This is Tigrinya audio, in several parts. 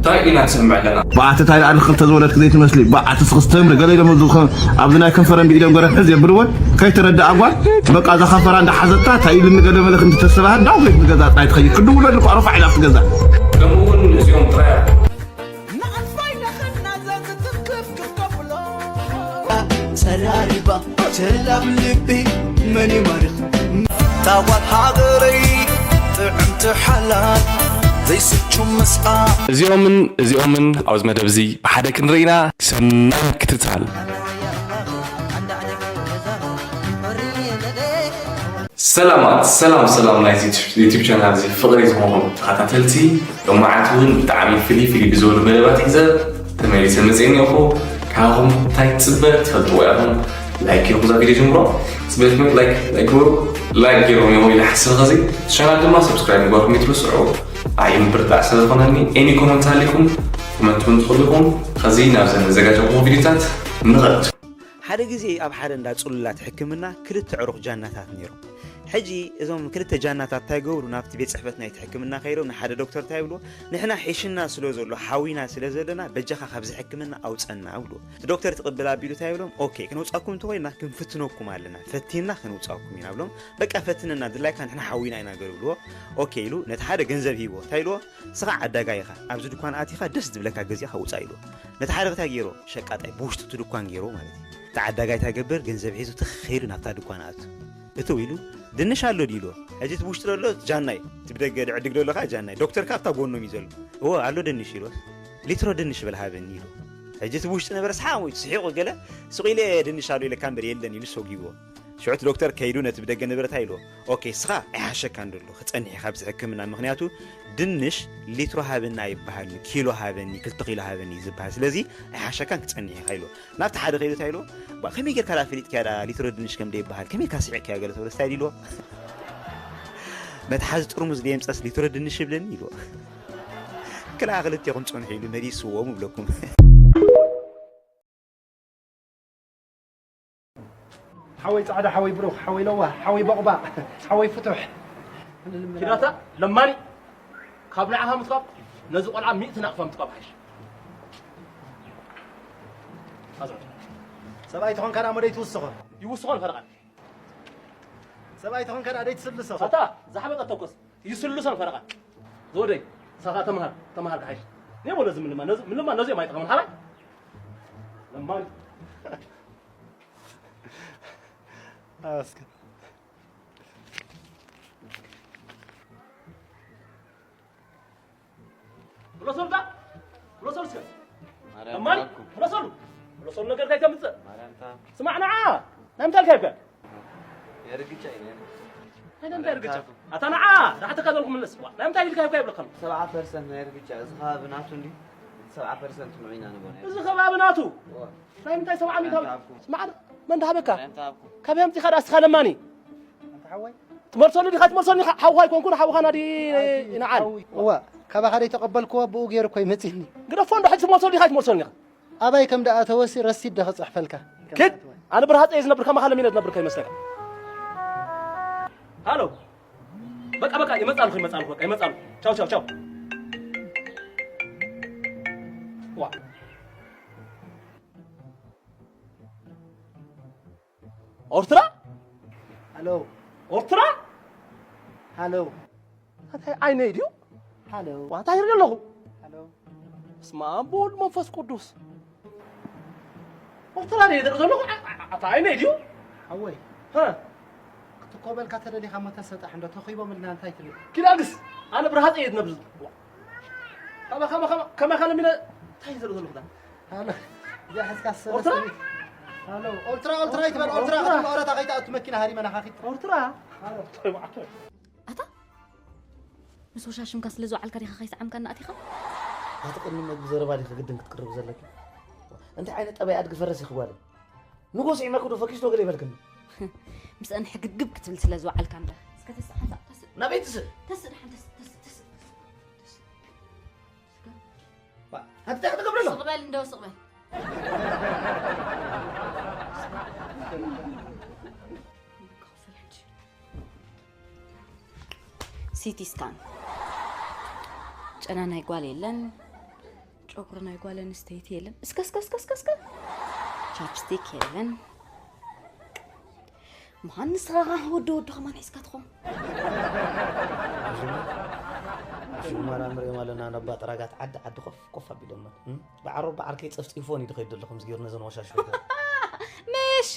እንታይ ኢና ንሰምዕ ኣለና? ብኣቲ እንታይ ደኣ ንክልተ ዝወለድክ ዘይትመስሊ? ብኣቲ ስኽስተምሪ ገለ ኢሎም ኣብዚ ኸ-፣ ኣብዚ ናይ ከንፈረን ብኢዶም ገረብ ሕዝ የብልወን? ከይተረድኣ ጓል፣ በቃ እዛ ከንፈራ እንዳሓዘታ እንታይ ኢሉኒ ገለ መለ ክንዲ ተሰባህ ዳው ቤት ንገዛ ጥራይ ትኸይድ። ክድውለሉ እኳ ረፋዕ ኢላ ኣብቲ ገዛ። ከምኡ እውን እዚኦም ጥራይ ተራሪባ ቸላብ ልቢ መን ይማርኽ ታዋት ሃገረይ ጥዕምቲ ሓላል ዘይስቹ ምስኣ እዚኦምን እዚኦምን ኣብዚ መደብ እዚ ብሓደ ክንርኢና ሰናይ ምክትታል። ሰላማት ሰላም ሰላም ናይዚ ዩቲብ ቻናል እዚ ፍቕሪ ዝኾንኩም ተኸታተልቲ ሎማዓት እውን ብጣዕሚ ፍልይ ፍልይ ብዝበሉ መደባት ሒዘ ተመሊሰ መፅእ እኒኦኹ። ካብኹም እንታይ ትፅበ ትፈልጥዎ ኢኹም። ላይክ ጌርኩም እዛ ቪድዮ ጀምሮ። ፅበት ላይክ ላይክ ግበሩ። ላይክ ጌሮም እዮም ኢለ ሓስብ ኸዚ ቻናል ድማ ሰብስክራይብ ምግባርኩም ይትርስዑ። ኣይ ምብርታዕ ስለ ዝኾነኒ ኤኒ ኮመንት ሃሊኩም ኮመንት እውን ትኽእሉ ኢኹም። ኸዚ ናብዘን ዘዘጋጀኹም ቪድዮታት ንኸድ። ሓደ ግዜ ኣብ ሓደ እንዳ ጽሉላት ሕክምና ክልተ ዕሩኽ ጃናታት ነይሮም። ሕጂ እዞም ክልተ ጃናታት እንታይ ገብሩ? ናብቲ ቤት ጽሕፈት ናይቲ ሕክምና ከይዶም ንሓደ ዶክተር እንታይ ይብልዎ? ንሕና ሒሽና ስለ ዘሎ፣ ሓዊና ስለ ዘለና፣ በጃኻ ካብዚ ሕክምና ኣውጸና ይብልዎ። እቲ ዶክተር ትቕብል ኣቢሉ እንታይ ይብሎም? ኦኬ፣ ክነውጻኩም እንተኾይና ክንፍትነኩም ኣለና፣ ፈቲንና ክንውጻኩም ኢና ብሎም። በቃ ፈትነና፣ ድላይካ ንሕና ሓዊና ኢና ገሩ ብልዎ። ኦኬ ኢሉ ነቲ ሓደ ገንዘብ ሂብዎ። እንታይ ኢልዎ? ንስኻ ዓዳጋይ ኢኻ፣ ኣብዚ ድኳን ኣቲኻ ደስ ዝብለካ ገዚእኻ ውጻእ ኢልዎ። ነቲ ሓደ እንታይ ገይሮ? ሸቃጣይ ብውሽጡ እቲ ድኳን ገይሮ ማለት እዩ። እቲ ዓዳጋይ እንታይ ገብር? ገንዘብ ሒዙ ትኽ ኢሉ ናብታ ድኳን ኣቱ። እትው ኢሉ ድንሽ ኣሎ ድዩ ኢልዎ። ሕጂ እቲ ብውሽጢ ዘሎ ጃናይ፣ እቲ ብደገ ድዕድግ ዘሎ ከዓ ጃናይ። ዶክተር ከዓ ኣብታ ጎኖም እዩ ዘሎ። እወ ኣሎ ድንሽ ኢልዎ። ሊትሮ ድንሽ በል ሃበኒ ኢሉ። ሕጂ እቲ ብውሽጢ ነበረ ሰሓቕ ወይ ስሒቑ ገለ ሱቕ ኢለ ድንሽ ኣሎ ኢለካ እምበር የለን ኢሉ ሰጒግዎ። ሽዑ እቲ ዶክተር ከይዱ ነቲ ብደገ ነበረ እንታይ ኢልዎ? ኦኬ እስኻ ኣይሓሸካን ደሎ ክጸንሕ ኢኻ ኣብዚ ሕክምና ምኽንያቱ ድንሽ ሊትሮ ሃበኒ ኣይበሃልን ኪሎ ሃበኒ ክልተ ኪሎ ሃበኒ እዩ ዝበሃል ስለዚ ኣይሓሸካን ክጸንሕ ኢኻ ኢልዎ ናብቲ ሓደ ከይዱ እንታይ ኢልዎ ባ ከመይ ጌርካ ደኣ ፈሊጥካያ ደኣ ሊትሮ ድንሽ ከም ደይበሃል ከመይ ኢልካ ስሒቕካዮ ገለ ተብሎ ስታይ ኢልዎ መትሓዚ ጥርሙዝ ደየምጸስ ሊትሮ ድንሽ ይብለኒ ኢልዎ ክልኣ ክልቴኹም ጽንሑ ኢሉ መሊስዎም ይብለኩም ሓወይ ጻዕዳ ሓወይ ብሩኽ ሓወይ ለዋህ ሓወይ ቦቕባቕ ሓወይ ፍቱሕ ኪዳታ ለማኒ ካብ ንዓኻ ምትካብ ነዚ ቆልዓ ሚእቲ ናቕፋ ምትካብ ሓይሽ ሰብኣይ ተኾንካ ደኣ መደይ ትውስኾ ይውስኾን ፈረቓን ሰብኣይ ተኾንካ ደኣ ደይ ትስልሶ ኣታ ዝሓበጠ ተኮስ ይስልሶን ፈረቓን ዝወደይ ንሳኻ ተምሃር ተምሃር ክሓይሽ ኔ በሎ እዚ ምልማ ነዚ ምልማ ነዚኦም ኣይጠቕምን ሓራይ ለማኒ ኣስከ ብለሶል ዳ ብለሶል እስከ ለማኒ ብለሶል ብለሶል ነገር እንታይ ተምፅእ ስማዕ ንዓ ናይ ምንታይ ልካ ይብካ የርግጫ እዩ ነይሩ። እንታይ እንታይ ርግጫ ኣታ ንዓ ዳሕተካ ዘልኩ ምለስ ናይ ምንታይ ኢልካ ይብካ ይብለካ ሰብዓ ፐርሰንት ናይ ርግጫ እዚ ከባቢ ናቱ እንዲ ሰብዓ ፐርሰንት ንዑ ኢና ንቦ ናይ እዚ ከባቢ ናቱ ናይ ምንታይ ሰብዓ ሚእታዊ ስማዕ መን ዳሃበካ ካብ የምፂኻ ዳ እስኻ ለማኒ ትመልሰሉ ዲኻ ትመልሰሉ ሓውኻ ኣይኮንኩን ሓውኻ ናዲ ይንዓል እዋ ካባኻ ደይ ተቐበልክዎ ብኡ ገይሩ እኮ ይመፅኒ ግደፎ እንዶ ሕጂ ትመልሰሉ ዲኻ ኣይትመልሰሉ ዲኻ ኣባይ ከም ደኣ ተወሲ ረሲድ ዶ ክፅሕፈልካ ኪድ ኣነ ብርሃፀ እየ ዝነብር ከማኻ ለሚነ ዝነብር ከይመስለካ ሃሎ በቃ በቃ ይመፃልኩ ይመፃልኩ በቃ ይመፃልኩ ቻው ቻው ቻው ዋ ኦርትራ ሃሎ ኦርትራ ሃሎ እንታይ ዓይነይ ድዩ ሃሎ ዋታ ይርኢ ኣለኹ ሃሎ ስማ ብወልድ መንፈስ ቅዱስ ኦርትራ ድየ ዝርኢ ዘለኹ ኣታ ዓይነይ ድዩ ሓወይ ሃ ክትኮበልካ ተደሊኻ ሞ ተሰጣሕ እንዶ ተኺቦም ኢልና እንታይ ትብል ኪዳግስ ኣነ ብርሃፀ እየ ዝነብር ከመ ከመ ከመ ከመ ከለሚነ እንታይ ዝርኢ ዘለኹ ዳ ሃሎ እዚኣ ሕዝካ ዝሰበ ኦርትራ? ሰበይቲ ሃሎ ኦልትራ ኦልትራ ይትበል ኦልትራ ኦልትራ። ኣብ መቐረታ ከይትኣቱ መኪና ሃሪመናኻ ኺድ ኦርትራ ኣታ ምስ ወሻሽምካ ስለ ዝወዓልካ ዲኻ ከይሰዓምካና ኣቲኻ ኣቲ ቅድሚ መግቢ ዘረባ ዲኺ ግድን ክትቅርብ ዘለኪ እንታይ ዓይነት ጠባይ ኣድጊ ፈረስ ኢኺ ጓለይ ንጎ ስዒመኪ ዶ ፈኪስ ዶ ገለ ይበልክኒ ምስአን ሕግግብ ክትብል ስለ ዝወዓልካ እንዳ እስከ ተስእ ሓንሳእ ተስእ ናበይ ትስእ ተስእ ደሓን ተስእ ተስእ ተስእ ኣቲ እንታይ ክትገብረ ኣሎ ስቕበል እንደው ስቕበል ሲቲ ስካን ጨና ናይ ጓል የለን ጨጉሪ ናይ ጓል ኣንስተይቲ የለን። እስከ እስከ እስከ እስከ እስከ ቻፕስቲክ የለን። መሃን ንስኻ ወዲ ወዲ ከማን ሒዝካ ትኾን። ሽማራ ንሪኦም ኣለና ነባ ጥራጋት ዓዲ ዓዲ ኮፍ ኮፍ ኣቢሎማ። በዓሮ በዓርከይ ፀፍፂፎን እዩ ድኸይድ ዘለኹም ዝገይሩ ነዘን ወሻሽ። ምሽ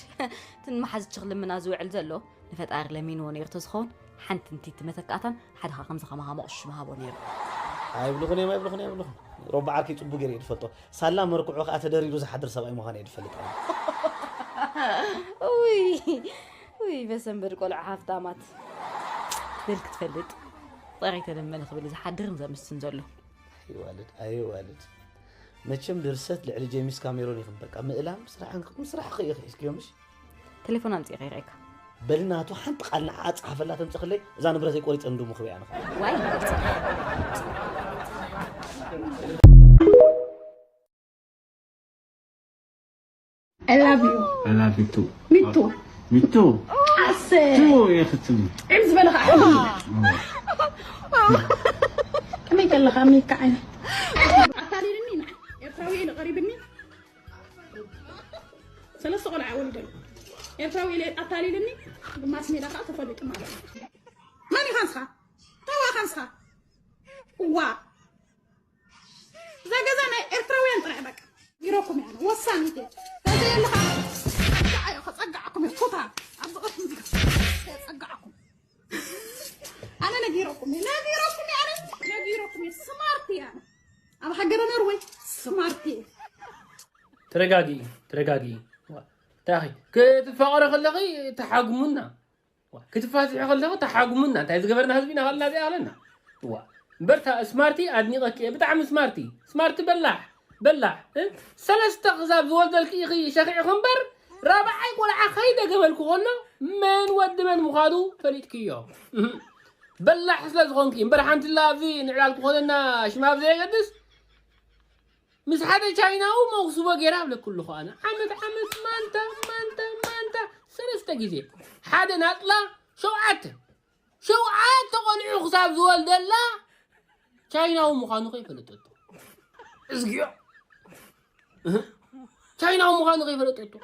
ትንመሓዝችኽ ልምና ዝውዕል ዘሎ ንፈጣሪ ለሚንዎ ነይሩ ተዝኸውን ሓንቲ እንትይቲ መተካእታን ሓድኻ ከምዚ ከማኻ መቑሽ ምሃቦ ነይሩ። ኣይብልኹን እዮም ኣይብልኹን እዮም ኣይብልኹን። ሮባ ዓርከይ ፅቡቅ ገይረ እየ ዝፈልጦ። ሳላ መርክዑ ከዓ ተደሪሩ ዝሓድር ሰብኣይ ምዃን እየ ዝፈልጥ። ውይ ውይ በሰንበድ ቆልዑ ሃፍታማት በል ክትፈልጥ ጸሪተ ደመነ ክብል ዝሓድርን ዘምስን ዘሎ። ይዋልድ ኣይዋልድ። መቸም ድርሰት ልዕሊ ጀሚስ ካሜሮን ኢኹም በቃ ምእላም ስራሕን ምስራሕ ኸ ኢኺ ሒዝክዮ ምሽ? ቴሌፎን ኣምጺእ ከይረኣይካ። በሊ ናቱ ሓንቲ ቃል ንዓ ጸሓፈላ ተምጽኽለይ እዛ ንብረተይ ቆሪጸ እንዱ ምኽብያ ንኻ። ዋይ I love you. I love you too. Me too. Me too. Ase. Too يا ختم. عم زبالة خا. كم يقول لك عمي كعين. أتالي لني نعم. يفراوي إلى غريب مني. ثلاثة قول عاول دل. يفراوي إلى أتالي لني. ما اسمي لك أتفضل كما. ماني خانسخة. توا خانسخة. وا. እዛ ገዛ ናይ ኤርትራውያን ጥራይ በቃ። ቢሮኩም እያ ወሳኒት እያ። ተዘየለኻ ጸጋዕ እየ፣ ከጸጋዕኩም እየ፣ ኩታ። ኣብ ዝቐትም ጸጋዕኩም። ኣነ ነጊረኩም እየ፣ ነጊረኩም እየ፣ ኣነ ነጊረኩም እየ። ስማርት እየ ኣነ። ኣብ ሃገረ ኖርወይ ስማርት እየ። ተረጋጊ ተረጋጊ። እንታይ ኢኺ ክትፋቐሪ ከለኺ ተሓጉሙና። ክትፋስሒ ከለኹ ተሓጉሙና እንታይ ዝገበርና ህዝቢ ኢና ከልና እዚኣ ኣለና። እዋ እምበር እታ ስማርቲ ኣድኒቐኪ እየ ብጣዕሚ ስማርቲ ስማርቲ በላሕ በላሕ እ? ሰለስተ ክሳብ ዝወልደልኪ ኢኺ ሸኺዕኺ እምበር ራብዓይ ቆልዓ ከይደገበልኩ ከሎ መን ወዲ መን ምዃኑ ፈሊጥክዮ። እህ። በላሕ ስለ ዝኾንኪ እምበር ሓንቲ ላ ኣብዚ ንዕላል ክኾነና ሽማ ብዘየገድስ ምስ ሓደ ቻይናዊ መኽሱቦ ገይራ ኣብለኩ ኣለኹ ኣነ ዓመት ዓመት ማንታ ማንታ ማንታ ሰለስተ ግዜ ሓደ ናጥላ ሸውዓተ ሸውዓተ ቆልዑ ክሳብ ዝወልደላ ቻይናዊ ምዃኑ ከይፈለጠቶ እዝግዮ ቻይናዊ ምዃኑ ከይፈለጠቶ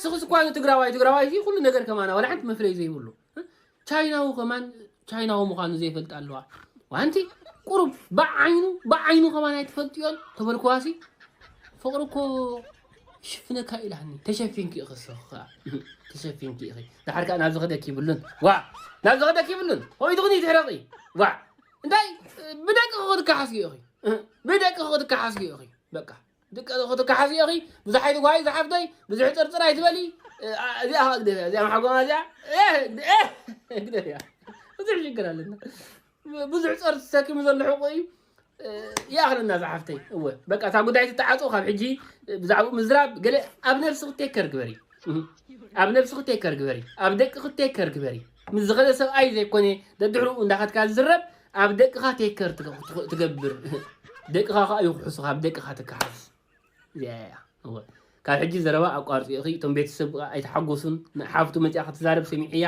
ስኽስ እኳ ትግራዋይ ትግራዋይ ኩሉ ነገር ከማና ዋላ ሓንቲ መፍለይ ዘይብሉ ቻይናዊ ከማን ቻይናዊ ምዃኑ ዘይፈልጥ ኣለዋ። ዋንቲ ቁሩብ ብዓይኑ ብዓይኑ ከማን ኣይትፈልጥዮን ተበልክዋሲ ፍቕሪ እኮ ሽፍነካ ኢላኒ ተሸፊንኪ ኢኺ ስኻ ተሸፊንኪ ኢኺ። ድሓር ከኣ ናብ ዝኸደክ ይብሉን ዋ ናብ ዝኸደክ ይብሉን ሆይ ትኹኒ ትሕረቒ ዋ እንታይ ብደቂ ክትከሓስ ኢኺ ብደቂ ክትከሓስ ኢኺ በቃ ደቂ ክትከሓስ ኢኺ ብዙሕ ኣይትጓይ ዝሓፍተይ ብዙሕ ፅርፅር ኣይትበሊ እዚኣ ከዓ ግደፍያ እዚኣ መሓጎማ እዚኣ ግደፍያ ብዙሕ ሽግር ኣለና ብዙሕ ፀር ተሰኪሙ ዘሎ ሕቁ እዩ ይኣኽለና ዝሓፍተይ እወ በቃ እታ ጉዳይ ትተዓፆ ካብ ሕጂ ብዛዕባኡ ምዝራብ ገለ ኣብ ነብስኺ ቴከር ግበሪ ኣብ ነብስኺ ቴከር ግበሪ ኣብ ደቅኺ ቴከር ግበሪ ምስ ዝኸደ ሰብኣይ ዘይኮነ ደድሕርኡ እንዳኸድካ ዝዝረብ ኣብ ደቅኻ ቴከር ትገብር ደቅኻ ከዓ ይኩሕሱኻ ኣብ ደቅኻ ትከሓስ እዚኣ እያ እወ ካብ ሕጂ ዘረባ ኣቋርፂ ኢኺ እቶም ቤተሰብ ከዓ ኣይተሓጎሱን ሓፍቱ መፂኣ ክትዛረብ ሰሚዐያ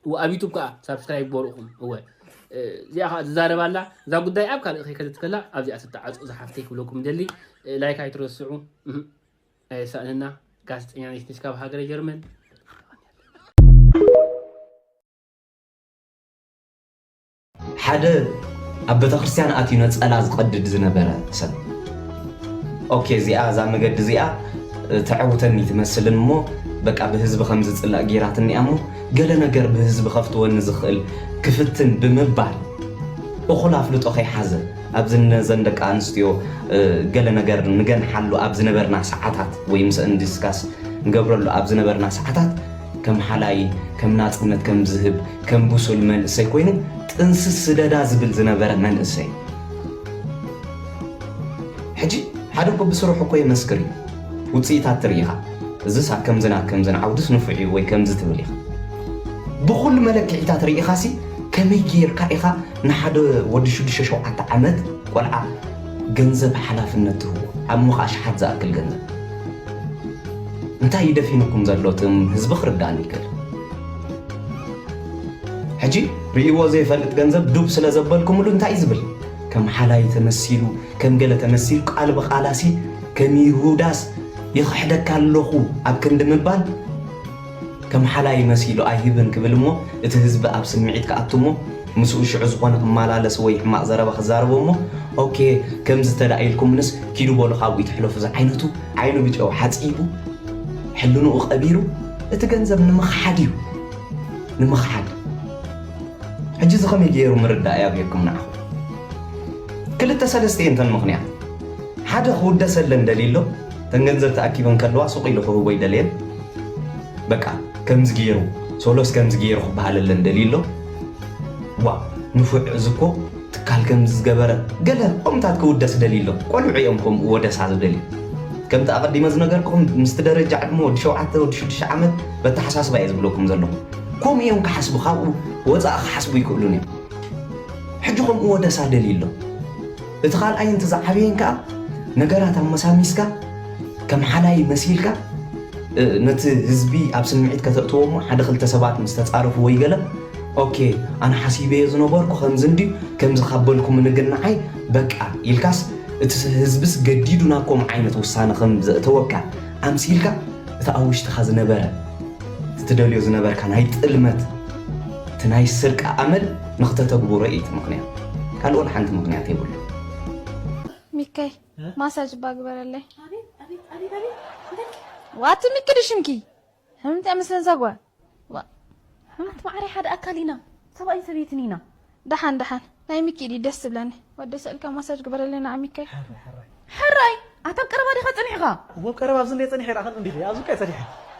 እወ ኣብ ዩቱብ ከዓ ሳብስክራይብ በርኹም እወ እዚኣ ከዓ ትዛረብ ኣላ እዛ ጉዳይ ኣብ ካልእ ከይከደት ከላ ኣብዚኣ ትተዓፁ ዝሓፍተይ ክብለኩም ደሊ ላይክ ኣይትረስዑ ኣየሳእነና ጋዜጠኛ ነሽ ነሽ ካብ ሃገረ ጀርመን ሓደ ኣብ ቤተክርስትያን ኣትዩ ነፀላ ዝቐድድ ዝነበረ ሰብ ኦኬ እዚኣ እዛ መገዲ እዚኣ ተዕውተኒ ትመስልን እሞ በቃ ብህዝቢ ከም ዝፅላእ ገይራትኒ እያ እሞ ገለ ነገር ብህዝቢ ከፍትወኒ ዝኽእል ክፍትን ብምባል እኹል ኣፍልጦ ከይሓዘ ኣብዚ ነዘን ደቂ ኣንስትዮ ገለ ነገር ንገንሓሉ ኣብ ዝነበርና ሰዓታት ወይ ምስአን ዲስካስ ንገብረሉ ኣብ ዝነበርና ሰዓታት ከም ሓላይ ከም ናፅነት ከም ዝህብ ከም ብሱል መንእሰይ ኮይኑ ጥንስስ ስደዳ ዝብል ዝነበረ መንእሰይ ሕጂ ሓደ እኮ ብስርሑ እኮ የመስክር እዩ ውፅኢታት ትርኢ ኢኻ እዝስ ኣብ ከምዝን ኣብ ከምዝን ዓውድስ ንፉዕ እዩ ወይ ከምዚ ትብል ኢኻ ብኩሉ መለክዒታት ርኢኻሲ ከመይ ገይርካ ኢኻ ንሓደ ወዲ ሽዱሽተ ሸውዓተ ዓመት ቆልዓ ገንዘብ ሓላፍነት ትህቦ ዓቕምኻ ኣሽሓት ዝኣክል ገንዘብ እንታይ እዩ ደፊንኩም ዘሎ እትም ህዝቢ ክርዳእኒ ይክእል ሕጂ ርእይዎ ዘይፈልጥ ገንዘብ ዱብ ስለ ዘበልኩምሉ እንታይ እዩ ዝብል ከም ሓላይ ተመሲሉ፣ ከም ገለ ተመሲሉ፣ ቃል ብቓላሲ ከም ይሁዳስ ይኽሕደካ ኣለኹ ኣብ ክንዲ ምባል፣ ከም ሓላይ መሲሉ ኣይህብን ክብል እሞ፣ እቲ ህዝቢ ኣብ ስምዒት ክኣቱ እሞ፣ ምስኡ ሽዑ ዝኾነ ክመላለስ ወይ ሕማቕ ዘረባ ክዛረቦ እሞ፣ ኦኬ፣ ከምዚ ተዳኢልኩምንስ ኪዱ በሉ ካብኡ ይትሕለፉ ዝዓይነቱ ዓይኑ ብጨው ሓጺቡ፣ ሕልንኡ ቀቢሩ፣ እቲ ገንዘብ ንምኽሓድ እዩ። ንምኽሓድ። ሕጂ እዚ ከመይ ገይሩ ምርዳእ እዩ ኣብየኩም ንዓኹም? ክልተ ሰለስተ እየን እተን ምኽንያት። ሓደ ክውደሰለን ደልዩ ኣሎ። እተን ገንዘብ ተኣኪበን ከለዋ ሱቕ ኢሉ ክህቦ ይደልየን። በቃ ከምዚ ገይሩ፣ ሶሎስ ከምዚ ገይሩ ክበሃለለን ደልዩ ኣሎ። ዋ፣ ንፉዕ እዚ እኮ ትካል ከምዚ ዝገበረ፣ ገለ ከምታት ክውደስ ደልዩ ኣሎ። ቆልዑ እዮም ከምኡ ወደሳ ዝደልዩ። ከምቲ ኣቐዲመ ዝነገርኩኹም ምስቲ ደረጃ ዕድመ ወዲ ሸውዓተ፣ ወዲ ሽዱሽተ ዓመት በተሓሳስባ እየ ዝብለኩም ዘለኹ። ከምኡ እዮም ክሓስቡ፣ ካብኡ ወፃኢ ክሓስቡ ይክእሉን እዮም። ሕጂ ከምኡ ወደሳ ደልዩ ኣሎ። እቲ ካልኣይን እቲ ዝዓበየን ከኣ ነገራት ኣመሳሚስካ ከም ሓላይ መሲልካ እ፣ ነቲ ህዝቢ ኣብ ስምዒት ከተእትዎ እሞ ሓደ ክልተ ሰባት ምስ ተጻረፉ ወይ ገለ ኦኬ ኣነ ሓሲበዮ ዝነበርኩ ከምዚ እንድዩ ከምዚ ካብ በልኩምኒ ግን ንዓይ በቃ ኢልካስ እቲ ህዝብስ ገዲዱ ናብ ከምኡ ዓይነት ውሳነ ከም ዘእተወካ ኣምሲልካ እቲ ኣብ ውሽጥኻ ዝነበረ እቲ ትደልዮ ዝነበርካ ናይ ጥልመት እቲ ናይ ስርቂ ኣመል ንክተተግብሮ እዩ እቲ ምኽንያት ካልእ ወላ ሓንቲ ምኽንያት የብሉ ሚከይ ማሳጅ እባ ግበረለይ። ኣቤት ኣቤት ኣቤት ኣቤት። ዋቲ ሚኪ ድሽምኪ? ህምንት ምስለን ዛጓ። ዋ ኣቲ ማዕረይ ሓደ ኣካል ኢና። ሰብኣይን ሰበይትን ኢና። ደሓን ደሓን ናይ ሚኪ ድዩ ደስ ዝብለኒ። ወዲ ስእልካ ማሳጅ ግበረለይ ንዓ ሚከይ። ሕራይ ኣታ ኣብ ቀረባ ዲኻ ጸኒሕኻ? እወ ኣብ ቀረባ ኣብዚ እንድየ ጸኒሐ ኢላ ክንዲ እንዲኺ ኣብዚ እኮ እየ ጸኒሐ።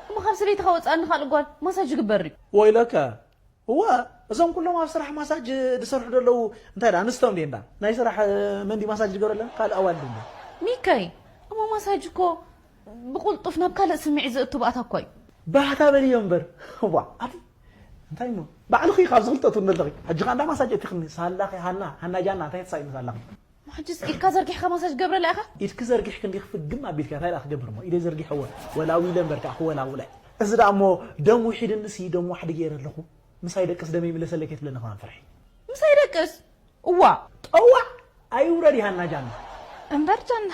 እሞ ካብ ሰበይቲ ከወጽኣኒ ካልእ ጓል ማሳጅ ይግበር ድዩ? ወይለከ እወ እዞም ኩሎም ኣብ ስራሕ ማሳጅ ዝሰርሑ ዘለዉ እንታይ ደኣ ኣንስቶም ድየ እንዳ ናይ ስራሕ መን ድዩ ማሳጅ ዝገብረለን ካልእ ኣዋልድ እንዳ። ሚከይ እሞ ማሳጅ እኮ ብቕልጡፍ ናብ ካልእ ስምዒት ዘእቱ ባእታ እኮ እዩ። ባህታ በልዮ እምበር እዋ ኣቲ እንታይ እሞ ባዕልኺ ካብዚ ክልተ ትብኒ ኣለኺ ሕጂ ከኣ እንዳ ማሳጅ እቲኽኒ ሳላኺ ሃና ሃና ጃና እንታይ ተሳኢኑ ሳላኺ። ሕጅስ ኢድካ ዘርጊሕካ ማሳጅ ገብረላ ኢኻ? ኢድኪ ዘርጊሕኪ እንዲኺ ፍግም ኣቢልኪ እንታይ ደኣ ክገብር እሞ ኢደይ ዘርጊሐወ ወላዊለ እምበር ከኣ ክወላውለ። እዚ ደኣ እሞ ደም ውሒድንሲ ደም ዋሕዲ ገይረ ኣለኹ ምሳይ ደቅስ ደመይ ይምለሰለይ ከይትብለኒ ከማን ፍርሒ። ምሳይ ደቅስ? እዋእ! ጠዋዕ! ኣይውረድ ይሃና ጃና። እምበር ጃና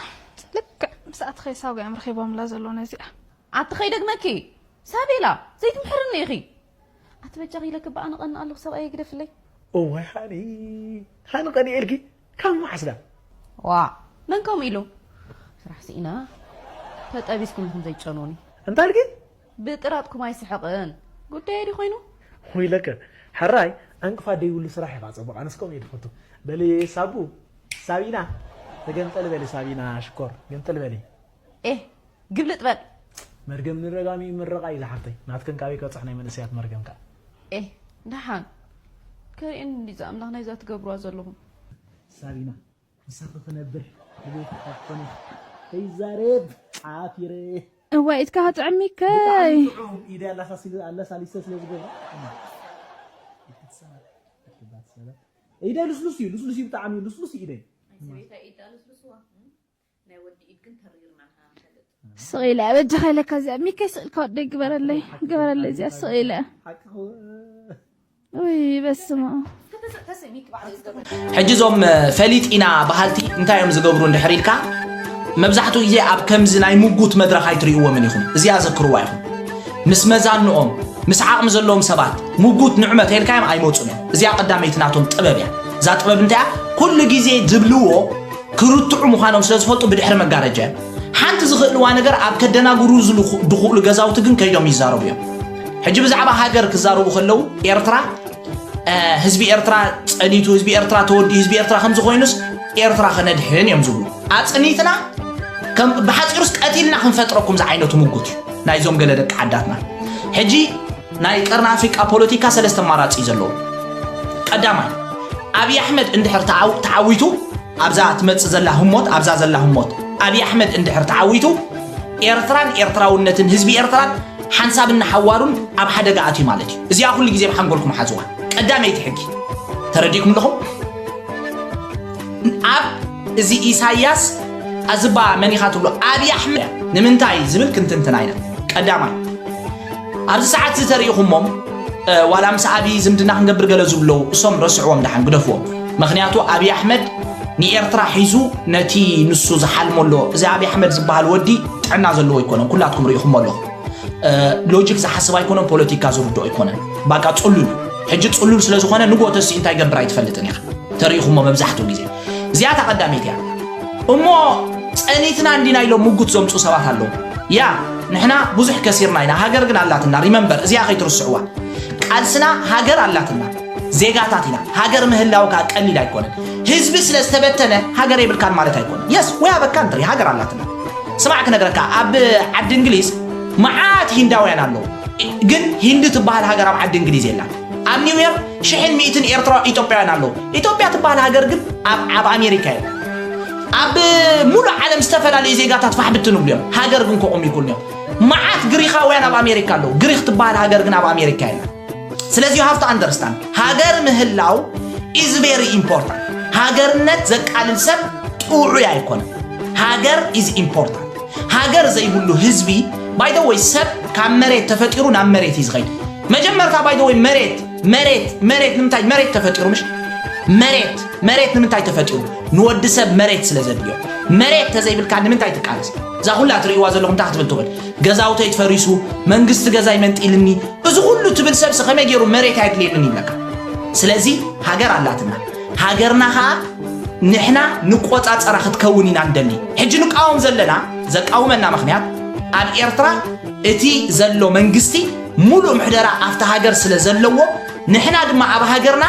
ልክዕ ምስ ኣትኸይ ሳጒ እዮም ረኺቦምላ ዘለዉ ነዚኣ። ኣቲ ከይደግመኪ ሳቤላ ዘይትምሕርኒ ኢኺ። ኣቲ በጃኺ ኢለኪ በኣ ንቐንእ ኣለኹ ሰብኣየይ ግደፍለይ። እዋይ ሃኒ ሃኒ ቀኒኤልኪ ካብ መዓስ ዳ? ዋእ መን ከምኡ ኢሉ? ስራሕ ስኢና ተጠቢስኩም ኢኹም ዘይትጨንዉኒ። እንታይ ኢልኪ? ብጥራጥኩም ኣይስሕቕን ጉዳየ ድዩ ኮይኑ? ወይለከ ሕራይ ዕንቅፋት ደይብሉ ስራሕ ኢኻ ጸቡቕ ኣነስ ከምኡ እየ ድፈቱ በሊ ሳቡ ሳቢና ተገንጠሊ በሊ ሳቢና ሽኮር ገንጠሊ በሊ ኤህ ግልብጥ በል መርገም ንረጋሚኡ ምረቓ እዩ ዝሓፍተይ ናትክን ካበይ ከብፅሕ ናይ መንእሰያት መርገም ከኣ ኤህ ደሓን ከርእየኒ እንዲ ዝኣምላኽ ናይዛ ትገብርዋ ዘለኹም ሳቢና ምሳኺ ክነብር ድሌት ካብ ኮነ ከይዛረብ ሓፊረ። እዋይ ኢድካ ክጥዕም ሚከይ። ኢደ ኣለሳሊሰ ስለ ዝገብራ ኢደ ልስሉስ እዩ ልስሉስ እዩ ብጣዕሚ ልስሉስ እዩ ኢደይ። ስቕ ኢለ በጃኻ ኢለካ እዚኣ ሚከይ ስቕ ኢልካ ወደይ ግበረለይ ግበረለይ እዚኣ ስቕ ኢለ። ውይ በስመ ኣብ። ሕጂ እዞም ፈሊጥ ኢና በሃልቲ እንታይ እዮም ዝገብሩ እንድሕር ኢልካ መብዛሕትኡ ግዜ ኣብ ከምዚ ናይ ምጉት መድረኽ ኣይትርእይዎምን ኢኹም እዚኣ ዘክርዋ ኢኹም ምስ መዛንኦም ምስ ዓቕሚ ዘለዎም ሰባት ምጉት ንዕመ ተይልካዮም ኣይመፁን እዮም እዚኣ ቀዳመይቲ ናቶም ጥበብ እያ እዛ ጥበብ እንታያ ኩሉ ግዜ ዝብልዎ ክርትዑ ምዃኖም ስለ ዝፈልጡ ብድሕሪ መጋረጃ እዮም ሓንቲ ዝኽእልዋ ነገር ኣብ ከደናግሩ ዝኽእሉ ገዛውቲ ግን ከይዶም ይዛረቡ እዮም ሕጂ ብዛዕባ ሃገር ክዛረቡ ከለዉ ኤርትራ ህዝቢ ኤርትራ ጸኒቱ ህዝቢ ኤርትራ ተወዲኡ ህዝቢ ኤርትራ ከምዚ ኮይኑስ ኤርትራ ከነድሕን እዮም ዝብሉ ኣጽኒትና ብሓፂሩስ ቀቲልና ክንፈጥረኩም ዝዓይነቱ ምጉት እዩ ናይዞም ገለ ደቂ ዓዳትና ሕጂ ናይ ቀርኒ ኣፍሪቃ ፖለቲካ ሰለስተ ኣማራፂ እዩ ዘለዎ ቀዳማይ ኣብይ ኣሕመድ እንድሕር ተዓዊቱ ኣብዛ ትመፅእ ዘላ ህሞት ኣብዛ ዘላ ህሞት ኣብይ ኣሕመድ እንድሕር ተዓዊቱ ኤርትራን ኤርትራውነትን ህዝቢ ኤርትራን ሓንሳብን ንሓዋሩን ኣብ ሓደጋ ኣትዩ ማለት እዩ። እዚኣ ኩሉ ግዜ ብሓንጎልኩም ሓዝዋ። ቀዳመይቲ ሕጊ። ተረዲእኩም ኣለኹም? ኣብ እዚ ኢሳያስ ኣዝባ መን ኢኻ ትብሎ ኣብይ ኣሕመድ ንምንታይ ዝብል ክንትንትና ኢና። ቀዳማይ ኣብዚ ሰዓት እዚ ተሪኢኹሞም ዋላ ምስ ኣብይ ዝምድና ክንገብር ገለ ዝብሉ እሶም ረስዕዎም ደሓን ግደፍዎም። ምኽንያቱ ኣብይ ኣሕመድ ንኤርትራ ሒዙ ነቲ ንሱ ዝሓልሞ ኣሎ። እዚ ኣብይ ኣሕመድ ዝበሃል ወዲ ጥዕና ዘለዎ ኣይኮነን። ኩላትኩም ርኢኹሞ ኣለኹም። እ፣ ሎጂክ ዝሓስብ ኣይኮነን፣ ፖለቲካ ዝርድኦ ኣይኮነን። ባቃ ጽሉል እዩ። ሕጂ ጽሉል ስለ ዝኾነ ንግሆ ተሲኡ እንታይ ይገብር ኣይትፈልጥን ኢኻ። ተሪኢኹሞ መብዛሕትኡ ግዜ። እዚኣታ ቀዳመይቲ እያ። እሞ ጸኒትና እንዲና ኢሎም ምጉት ዘምጹ ሰባት ኣለዉ። ያ፣ ንሕና ብዙሕ ከሲርና ኢና፣ ሃገር ግን ኣላትና። ሪመምበር፣ እዚኣ ከይትርስዕዋ። ቃልስና ሃገር ኣላትና፣ ዜጋታት ኢና። ሃገር ምህላው ከኣ ቀሊል ኣይኮነን። ህዝቢ ስለ ዝተበተነ ሃገር የብልካን ማለት ኣይኮነን። የስ፣ ወይ ኣበካ እንትሪ፣ ሃገር ኣላትና። ስማዕ ክነግረካ፣ ኣብ ዓዲ እንግሊዝ መዓት ሂንዳውያን ኣለዉ። ግን ሂንዲ ትበሃል ሃገር ኣብ ዓዲ እንግሊዝ የላን። ኣብ ኒውዮርክ ሽሕን ሚእትን ኤርትራ፣ ኢትዮጵያውያን ኣለዉ። ኢትዮጵያ ትበሃል ሃገር ግን ኣብ፣ ኣብ ኣሜሪካ እያ። ኣብ ሙሉእ ዓለም ዝተፈላለዩ ዜጋታት ፋሕ ብትን ይብሉ እዮም። ሃገር ግን ከምኡ ይኩን እዮም። መዓት ግሪኻውያን ኣብ ኣሜሪካ ኣለዉ። ግሪኽ ትበሃል ሃገር ግን ኣብ ኣሜሪካ የላን። ስለዚ you have to understand፣ ሃገር ምህላው is very important። ሃገርነት ዘቃልል ሰብ ጥዑይ ኣይኮነን። ሃገር is important። ሃገር ዘይብሉ ህዝቢ፣ by the way፣ ሰብ ካብ መሬት ተፈጢሩ ናብ መሬት እዩ ዝኸይድ። መጀመርታ፣ by the way፣ መሬት፣ መሬት፣ መሬት ንምንታይ መሬት ተፈጢሩ? ምሽ መሬት፣ መሬት ንምንታይ ተፈጢሩ? ንወዲ ሰብ መሬት ስለ ዘድልዮ። መሬት ተዘይብልካ ንምንታይ ትቃለስ? እዛ ኩላ ትርእይዋ ዘለኹም እንታይ ክትብል ትኽእል? ገዛውተይ ተፈሪሱ፣ መንግስቲ ገዛይ መንጢልኒ፣ እዚ ኩሉ ትብል ሰብሲ ከመይ ገይሩ መሬት ኣየድልየንን ይብለካ? ስለዚ ሃገር ኣላትና። ሃገርና ኸኣ ንሕና ንቆጻጸራ ክትከውን ኢና ንደሊ። ሕጂ ንቃወም ዘለና፣ ዘቃውመና ምኽንያት፣ ኣብ ኤርትራ እቲ ዘሎ መንግስቲ ሙሉእ ምሕደራ ኣብታ ሃገር ስለ ዘለዎ፣ ንሕና ድማ ኣብ ሃገርና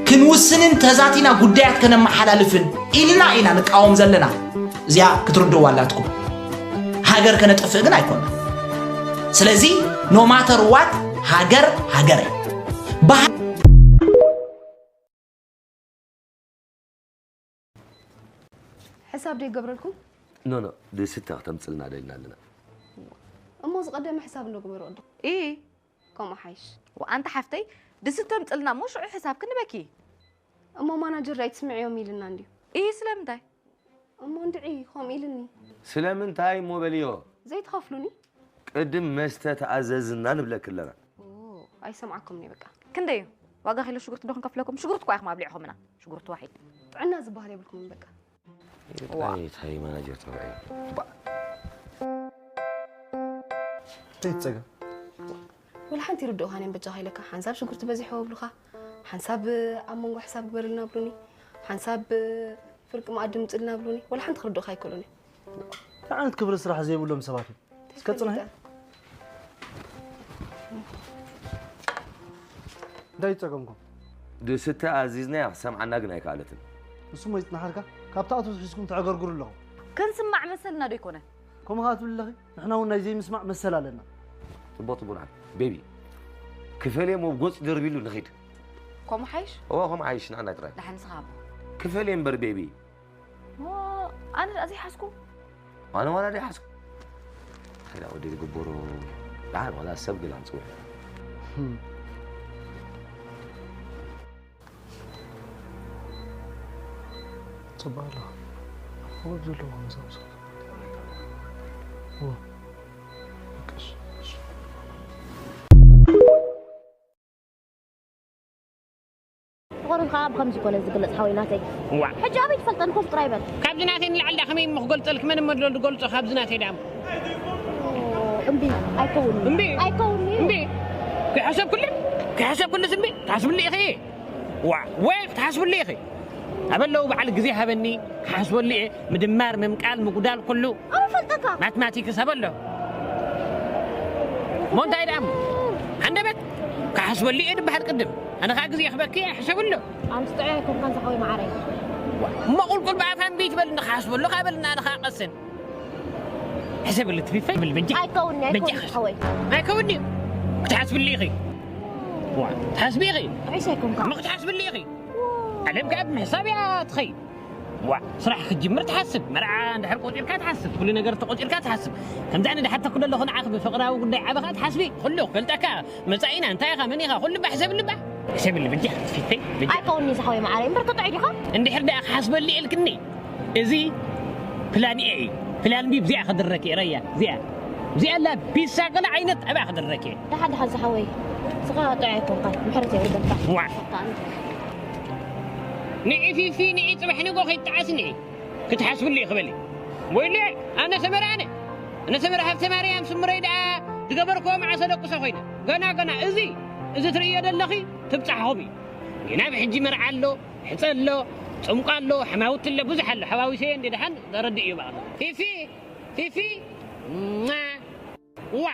ክንውስንን ተዛቲና ጉዳያት ከነመሓላልፍን ኢልና ኢና ንቃወም ዘለና። እዚኣ ክትርድእዋ ኣላትኩም። ሃገር ከነጥፍእ ግን ኣይኮንና። ስለዚ no matter what፣ ሃገር ሃገር እያ። ብሃ- ሕሳብ ዶ ይገብረልኩም? ኖ ኖ፣ ድስታ ክተምፅልና ደልና ኣለና። እሞ ዝቐደመ ሕሳብ እንዶ ግበሩ ወዲ። ኢ ከምኡ ሓይሽ። ኣንታ ሓፍተይ ድስቶ ምፅልና እሞ ሽዑ ሕሳብ ክንበኪ። እሞ ማናጀር ኣይትስምዕዮም ኢልና እንድዩ። ኢ ስለምንታይ? እሞ እንድዒ ከምኡ ኢልኒ። ስለምንታይ እሞ በልዮ። ዘይትኸፍሉኒ? ቅድም መስተ ተኣዘዝና ንብለኪ ኣለና። ኦ፣ ኣይሰምዓኩምን እየ በቃ። ክንደይ እዩ? ዋጋ ኪሎ ሽጉርቲ ዶ ክንከፍለኩም? ሽጉርቲ እኳ ኢኹም ኣብሊዕኹምና። ሽጉርቲ ዋሒድ። ጥዕና ዝበሃል የብልኩምን በቃ። ጣይታይ ማናጀር ተባዒ። ዘይትፀገም ወላ ሓንቲ ይርድኡኻን እዮም በጃኻ ኢለካ። ሓንሳብ ሽጉርቲ በዚሖ ብሉኻ፣ ሓንሳብ ኣብ መንጎ ሕሳብ ግበርልና ብሉኒ፣ ሓንሳብ ፍርቂ መኣዲ ምፅልና ብሉኒ። ወላ ሓንቲ ክርድኡኻ ኣይከሉን እዮም። እንታይ ዓይነት ክብሪ ስራሕ ዘይብሎም ሰባት እዮም? እስከ ፅናሕ። እንታይ ይፀገምኩም? ድስተ ኣዚዝናያ ክሰምዓና ግን ኣይከኣለትን። ንሱ ሞ ይፅናሓልካ? ካብቲ ኣቶ ሒዝኩም ተዕገርግሩ ኣለኹም። ክንስማዕ መሰልና ዶ ኣይኮነን? ከምኡ ከዓ ትብል ኣለኺ? ንሕና እውን ናይ ዘይምስማዕ መሰል ኣለና። ፅቡቅ ትቡናት ቤቢ ክፈል እሞ ጎፅ ደርቢሉ ንኺድ። ከምኡ ሓይሽ? እዋ ከም ሓይሽ ንዓና ጥራይ። ደሓን ንስኻ ኣቦ። ክፈል እየ እምበር ቤቢ። ሞ ኣነ ደኣ ዘይሓዝኩ? ኣነ ዋላ ደይሓዝኩ። ሕዳ ወዲ ዝግበሮ ደሓን ዋላ ሰብ ገለ ኣምፅኡ። ፅቡቅ ኣለኻ። ኣኽብሮት ዘለዎ ምሳምሳ። ፍቕሪ ከዓ ብኸምዚ ኮነ ዝግለፅ ሓወይ ናተይ። ዋዕ ሕጂ ኣበይ ትፈልጠኒ ኮፍ ጥራይ በል። ካብዚ ናተይ ንላዕሊ ዳ ከመይ እሞ ክገልፀልኪ መን እሞ ድሎ ዝገልፆ ካብዚ ናተይ ዳ እሞ እምቢ ኣይከውን እምቢ ኣይከውን እዩ። እምቢ ከይሓሰብኩሉ ከይሓሰብኩሉስ እምቢ ትሓስብሉ ኢኺ ዋዕ ወይ ክትሓስብሉ ኢኺ ኣበለው በዓል ግዜ ሃበኒ ክሓስበሉ እየ ምድማር ምምቃል ምጉዳል ኩሉ ኣበይ ፈልጠካ ማትማቲክስ ኣበሎ ሞ እንታይ ደኣ እሞ ሃንደበት ክሓስበሉ እየ ድበሃል ቅድም ኣነ ከዓ ግዜ ክበኪ እየ ሕሰብሉ ኣምስጥዑ ኣይኮንካን ዝሓወይ ማዓረይ እሞ ቁልቁል ብኣፋ እምቢ ትበል ንክሓስበሉ ካበልና ኣነ ከዓ ቀስን ሕሰብሉ ትፊፈይ ብል በጃ ኣይከውኒ ኣይከውኒ በጃ ዝሓወይ ኣይከውኒ ክትሓስብሉ ኢኺ ዋ ትሓስቢ ኢኺ ጥዑሽ ኣይኮንካ እሞ ክትሓስብሉ ኢኺ ዓለም ከዓ ብምሕሳብ እያ ትኸይድ ዋ ስራሕ ክትጅምር ትሓስብ መርዓ እንድሕር ቆፂርካ ትሓስብ ኩሉ ነገር ተቆፂርካ ትሓስብ ከምዚ ኣነ ድሓተኩ ዘለኹ ንዓኺ ብፍቕራዊ ጉዳይ ዓበኻ ትሓስቢ ኩሉ ክፈልጠካ መፃኢና እንታይ ኢኻ መን ኢኻ ኩሉ ባሕሰብ ልባ ሕሰብ ልብጃ ፊተይ ብጃ ኣይከውኒ ዝሓወይ ማዓረይ እምበር ክጥዑ ዲኻ እንድሕር ደኣ ክሓስበሉ ኢልክኒ እዚ ፕላን ኤ እዩ ፕላን ቢ ብዚኣ ክድረክ እየ ረያ እዚኣ እዚኣ ላ ቢሳ ገለ ዓይነት ኣብኣ ክድረክ እየ ደሓን ደሓን ዝሓወይ ስኻ ጥዑ ኣይኮንካን ምሕረት የውርደልካ ዋ ንዒ ፊፊ ንዒ ጽባሕ ንጎ ከይትጠዓስ ንዒ ክትሓስብሉ እዩ ክበል እዩ። ወይለ ኣነ ሰመረ ኣነ ኣነ ሰመረ ሃብተ ማርያም ስምረይ ደኣ ዝገበርክዎ መዓሰ ደቁሰ ኮይነ ገና ገና እዚ እዚ ትርእዮ ዘለኺ ትብጻሕኹም እዩ። ግና ብሕጂ መርዓ ኣሎ፣ ሕጸ ኣሎ፣ ጽምቋ ኣሎ፣ ሕማውቲ ኣሎ፣ ብዙሕ ኣሎ። ሓዋዊሰዮ እንደ ደሓን ዘረድእ እዩ በኣሉ። ፊፊ ፊፊ ማ ዋ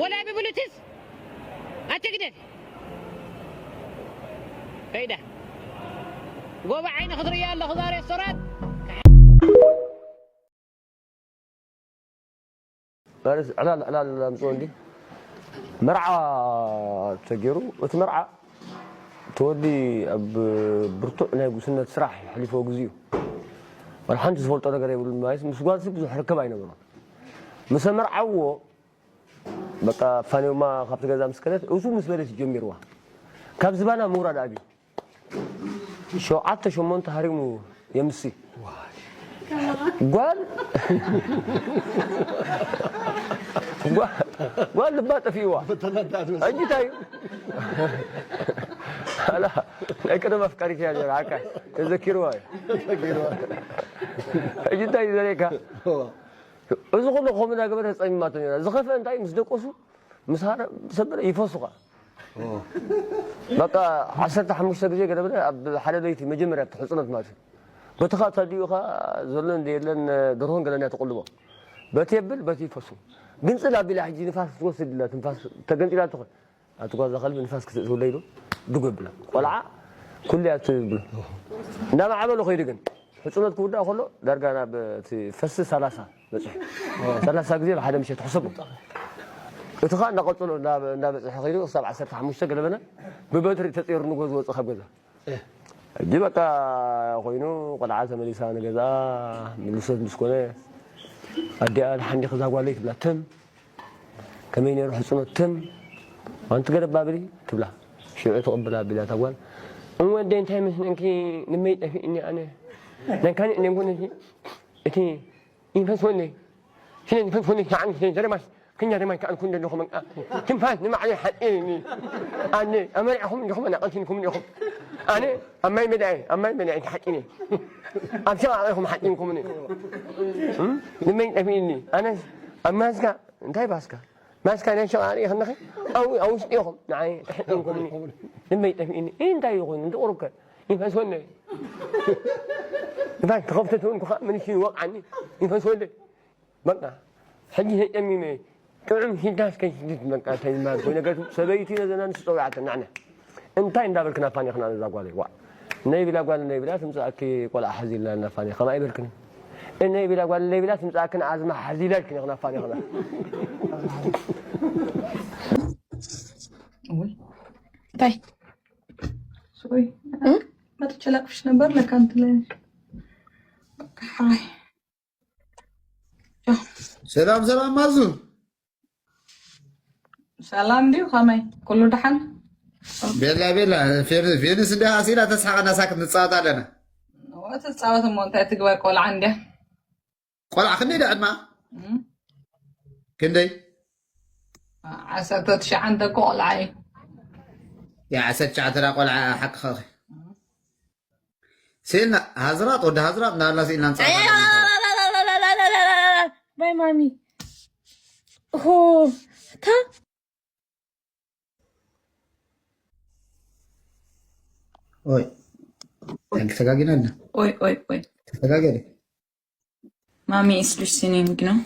ወላ ብብሉትስ ኣትግደፍ ከይዳ ጎባ ዓይኒ ክትርእያ ኣለኹ ዛሬ ሶራት ባርስ ዕላል ዕላል ኣምፅኦ እንዲ መርዓ ተገይሩ እቲ መርዓ እቲ ወዲ ኣብ ብርቱዕ ናይ ጉስነት ስራሕ የሕሊፎ ግዜኡ ዋላ ሓንቲ ዝፈልጦ ነገር የብሉ ማለት ምስ ጓልሲ ብዙሕ ርክብ ኣይነበሮን ምስ ኣመርዓውዎ በቃ ፋንዮማ ካብቲ ገዛ ምስ ከደት እሱ ምስ በለት ጀሚርዋ ካብ ዝባና ምውራድ ኣብዩ ሸውዓተ ሸሞንተ ሃሪሙ የምሲ ጓል ጓል ልባ ጠፊእዋ ሕጂ እንታይ እዩ ኣላ ናይ ቀደም ኣፍቃሪት እያ ነራ ዓካ ተዘኪርዋ እዩ ሕጂ እንታይ እዩ ዘርእየካ እዚ ኩሉ ከምኡ እናገበረ ተፀሚማቶ ነራ ዝኸፍአ እንታይ ምስ ደቆሱ ምስ ሃረ ሰበረ ይፈሱ ከዓ በቃ ዓሰርተ ሓሙሽተ ግዜ ገለ በለ ኣብ ሓደ ለይቲ መጀመርያ እቲ ሕፅኖት ማለት እዩ በቲ ከዓ ተዲኡ ከዓ ዘሎ እንደየለን ደርሆን ገለን እያ ትቅልቦ በቲ የብል በቲ ይፈሱ ግንፅል ኣቢላ ሕጂ ንፋስ ክትወስድ ኢላ ትንፋስ ተገንፂላ ትኾን ኣቲ ጓዛ ከልቢ ንፋስ ክትእትውለ ኢሉ ድጎ ይብላ ቆልዓ ኩሉ እያ ትብሎ እንዳማዕበሉ ከይዱ ግን ሕፅኖት ክውዳእ ከሎ ዳርጋ ናብ እቲ ፈሲ ሰላሳ በፅሑ ሰላሳ ግዜ ብሓደ ምሸት ሕሰቡ እቲ ኸዓ እንዳቐፅሎ እንዳበፅሐ ከይዱ ክሳብ ዓሰርተ ሓሙሽተ ገለበና ብበትሪ ተፀይሩ ንጎ ዝወፅእ ካብ ገዛ ሕጂ በቃ ኮይኑ ቆልዓ ተመሊሳ ንገዛ ምልሶት ምስ ኮነ ኣዲኣ ሓንዲ ክዛ ጓለይ ትብላ ትም ከመይ ነይሩ ሕፅኖት ትም ኣንቲ ገለባ ብሊ ትብላ ሽዑ ትቕብላ ቢላ እታ ጓል እወደይ እንታይ መስለንኪ ንመይ ጠፊእኒ ኣነ ናይ ካልእ ነንጎነቲ እቲ ይንፈስ ወለይ ስለ ይንፈስ ወለይ ተዓን ስለ ዘረባስ ከኛ ደማይ ከኣልኩ እንደለኹ በቃ ትንፋስ ንማዕለይ ሓፂርኒ ኣነ ኣመሪዕኹም እንዲኹም ኣናቐልቲንኩም እንዲኹም ኣነ ኣብ ማይ መድኣይ ኣብ ማይ መድኣይ ተሓፂነ ኣብ ሸቓቒኹም ሓፂንኩምኒ ንመይ ጠፊእኒ ኣነስ ኣብ ማስካ እንታይ ባስካ ማስካ ናይ ሸቓ ርኢ ከለኺ ኣብ ኣብ ውሽጢ ኢኹም ንዓይ ተሕጢንኩምኒ ንመይ ጠፊእኒ እንታይ እዩ ኮይኑ እንተቑሩከ ይፈስወለይ እንታይ ተኸፍተት እውን ኩኻ ምንሽ ይወቕዓኒ ይፈስወለይ በቃ ሕጂ ተጨሚመ ጥዑም ሂዳስ ከይስድድ በቃ እንታይ ዝበሃል ኮይኑ ነገር ሰበይቲ ነዘና ንስ ፀዊዓተን ንዓና እንታይ እንዳበልክና ፋን ኢኽና ነዛ ጓለይ ዋዕ ነይ ቢላ ጓል ነይ ቢላ ትምፅኣኪ ቆልዓ ሓዚልና እና ፋን ከምኣ ኣይበልክን እነይ ቢላ ጓል ነይ ቢላ ትምፅኣክን ኣዝማ ሓዚላ ኢልክን ኢኽና ፋን ኢኽና እንታይ ሶሪ መጥቼ ላቅፍሽ ነበር ለካ እንትን ላይ ሓይ ሰላም ሰላም ማዙ ሰላም ድዩ ከመይ ኩሉ ደሓን ቤላ ቤላ ፌንስ እንዲ ኣሲላ ተስሓቀና ሳክት ንፃወት ኣለና ትፃወት እሞ እንታይ ትግበር ቆልዓ እንድያ ቆልዓ ክንደይ ደዕማ ክንደይ ዓሰርተ ትሽዓተ ቆልዓ እዩ ያ ዓሰርተ ትሽዓተ ቆልዓ ሓቅኻ ስኢልና ሃዝራጥ ወዲ ሃዝራጥ እንዳበልና ስኢልና ንፃወት ባይ ማሚ ሆ እታ ኦይ ተጋጊና ኣለ ኦይ ኦይ ኦይ ተጋገለ ማሚ is listening ነው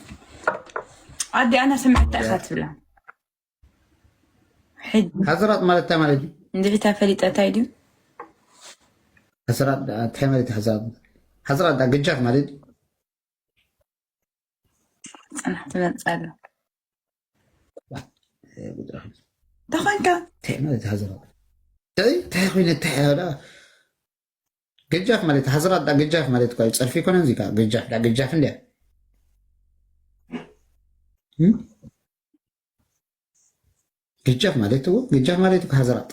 ኣዲ ኣና ስምዕታ ኢኻ ትብላ ሕጂ ሃዝራጥ ማለት እንታይ ማለት እዩ እንድዒታ ፈሊጠ እንታይ ድዩ ሃዝራጥ እንታይ ማለት እዩ ሃዝራጥ ሃዝራጥ ዳ ግጃፍ ማለት እዩ ፅናሕ ትመፅእ ኣሎ ጉድረኻ ተኾንካ እንታይ ማለት እዩ ሃዝራጥ እንታይ እንታይ ኮይነ እንታይ ያዳ ግጃፍ ማለት ሃዝራጥ ዳ ግጃፍ ማለት እኮ እዩ። ጸርፊ ይኮነን እዚህ ጋር ግጃፍ ዳ ግጃፍ እንዲያ እም? ግጃፍ ማለት እኮ ግጃፍ ማለት እኮ ሃዝራጥ